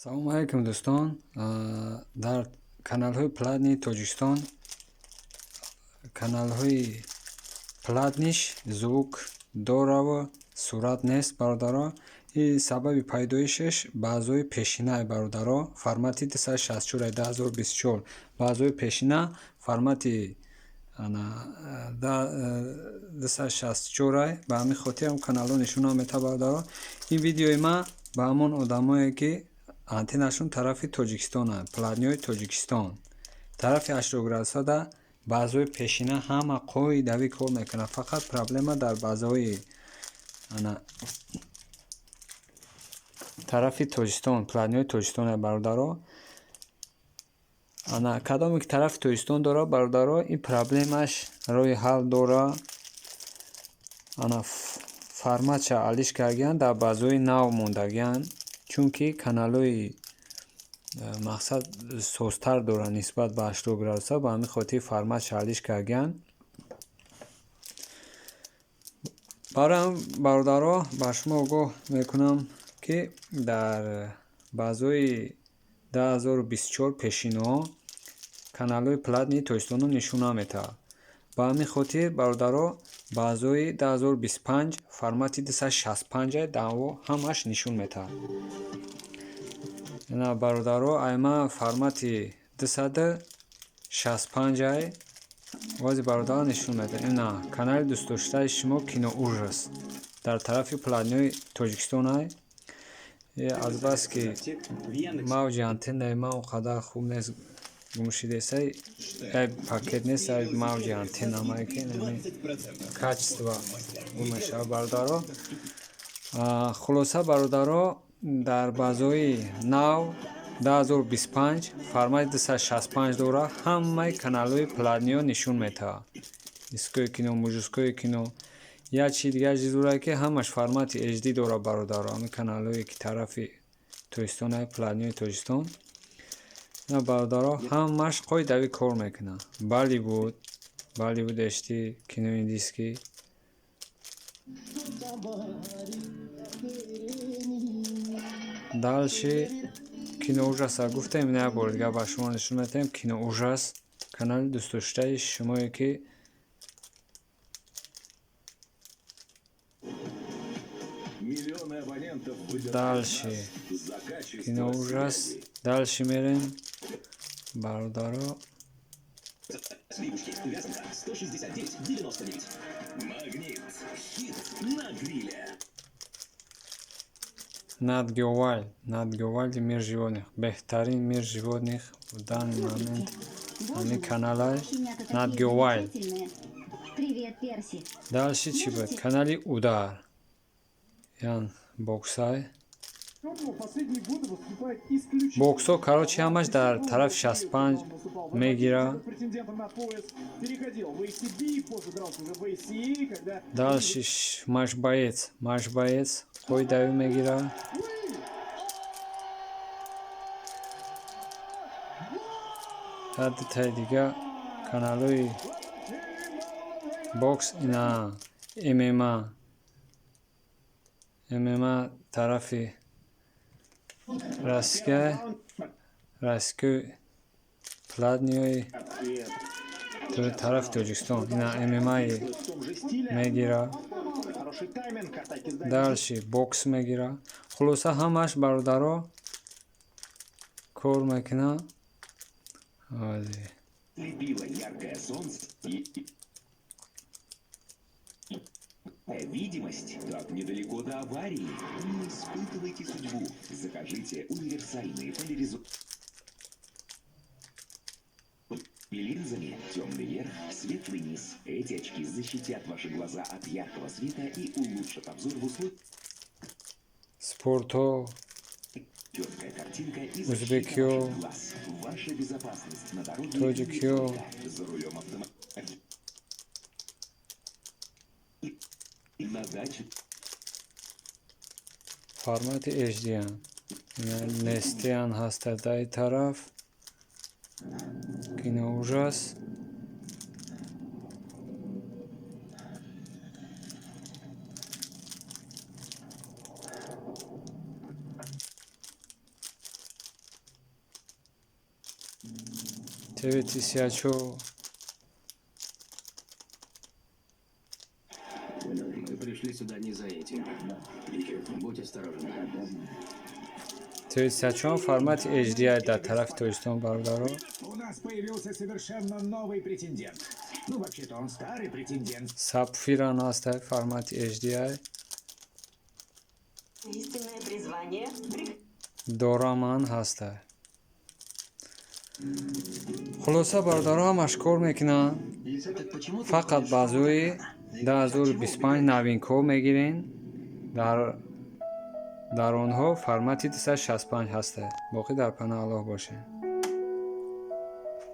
Салому алайкум, дӯстон. Дар каналҳои платный Тоҷикистон, каналҳои платный ш звук дораву сурат нест, бародаро. И сабаби пайдоишаш баъзои пешинаи, бародаро, формати 264, 2024. Баъзои пешина формати 264. Ба ҳамин хотир каналҳо нишон наметавад, бародаро. Ин видеои ман ба ҳамон одамое, ки антеннашон тарафи Тоҷикистонанд, платный ҳои Тоҷикистон. Тарафи 80 градусада баъзои пешина ҳама қоидавӣ кор мекунад, фақат проблема дар баъзои ана тарафи Тоҷикистон, платный ҳои Тоҷикистон, бародаро. Ана кадоме ки тарафи Тоҷикистон дорад, бародаро, ин проблемаш роҳи ҳал дорад. Ана форматша алиш кардагианд, дар баъзои нав мондагианд, чунки каналҳои мақсад созтар доранд нисбат ба 80 градуса. Ба ҳамин хотир форматша алиш кардагианд. Барои ҳам, бародаро, ба шумо огоҳ мекунам, ки дар баъзои 2024 пешинаҳо каналҳои платный Тоҷикистонро нишон наметавад. Ба ҳамин хотир, бародаро, баъзои 2025 формати 265 даъво ҳамаш нишон метавад. Ина, бародаро, айма формати 265 ози, бародаро, нишон медиҳад. Ина канали дӯстдоштаи шумо, Кино Ужас, дар тарафи платный ҳои Тоҷикистон. Азбаски мавҷи антеннаи ман он қадар хуб нест, гум шидеса, як пакет нест, як мавҷи антеннамае, ки качество гум мешавад, бародаро. Хулоса, бародаро, дар баъзои нав 2025 формати 265 дорад, ҳамаи каналҳои платный ҳо нишон метавад: Детское кино, мужское кино. Як чизи дигар чиз дорад, ки ҳамаш формати HD дорад, бародаро. Ҳамин каналҳое ки тарафи Тоҷикистон, платный ҳои Тоҷикистон, на, бародаро, ҳамаш қоидавӣ кор мекунад. Болливуд, Болливуд HD, кинои индийский. Дальше Кино Ужаса гуфтем, як бори дигар ба шумо нишон медиҳем. Кино Ужас, канали дӯстдоштаи шумое ки дальше Кино Ужас. Дальше мерем, бародаро. Сливушки Вязанка 169,99. Магнит. Хит на гриле. Nat Geo Wild, Nat Geo Wild Мир животных, беҳтарин Мир животных в данный момент ҳамин каналай Nat Geo Wild. Привет, Перси. Дальше чӣ буд? Канали Удар, ян боксай, боксо, короче, ҳамаш дар тарафи 65 мегира. Дальше Машбоец, Машбоец қоидавӣ мегира. Дутаи дига каналҳои бокс, ина ММА, ММА тарафи россия, российской платный ҳои тарафи Тоҷикистон, ина ММАи мегира. Дальше бокс мегира. Хулоса, ҳамаш, бародаро, кор мекунад. Слепило яркое солнце и видимость. Так недалеко до аварии. Не испытывайте судьбу. Закажите универсальные поляризованные линзами. Темный верх, светлый низ. Эти очки защитят ваши глаза от яркого света и улучшат обзор в условиях. Спорто. Четкая картинка и защита Узбекио. Ваших глаз. Ваша безопасность на дороге. Тоҷикио. За рулем автомобиля. На даче. Формати HD нестиан ҳаста дар тараф Кино Ужас. ТВ тысячо. Мы пришли сюда не за этим. Будь осторожен. ТВ тысячо формати HDI дар тарафи Тоҷикистон, бародаро. У нас появился совершенно новый претендент. Ну, вообще-то он старый претендент. Сапфиран ҳаста, формати HDI. Истинное призвание. Дораман ҳаста. Хулоса, бародаро, ҳамаш кор мекунанд. Так почему ты Фақат ходишь? Баъзои 2025 новинкҳо мегирен, дар онҳо формати 265 ҳаста. Боқӣ дар паноҳи Аллоҳ бошед.